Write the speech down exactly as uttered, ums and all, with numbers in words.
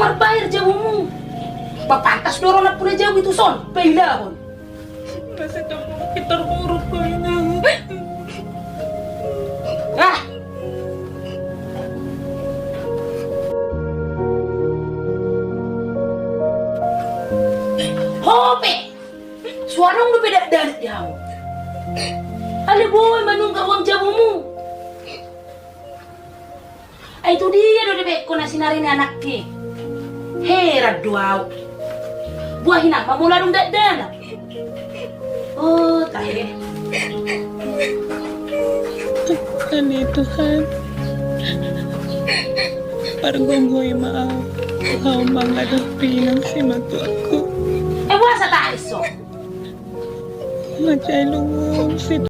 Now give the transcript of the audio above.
Marbair jabumu. Ba pantas do ro nampuna jabu i tuson pailahon. Masa tong kita buruk ko ini. Ah. Hope. Suarong dope dakdanak di hamu. Ale boi manungkun uang jabumu. Ai tu dia do dibege ho na sinari ni anakki? Heran do au. Boha inang ma molo adong dakdanak. Oh tahe. Tuhan, Tuhan. Pargogoi ma au. Au mangadopi inang simatuaku. Eh boha sa tahe so? Mansai lungun si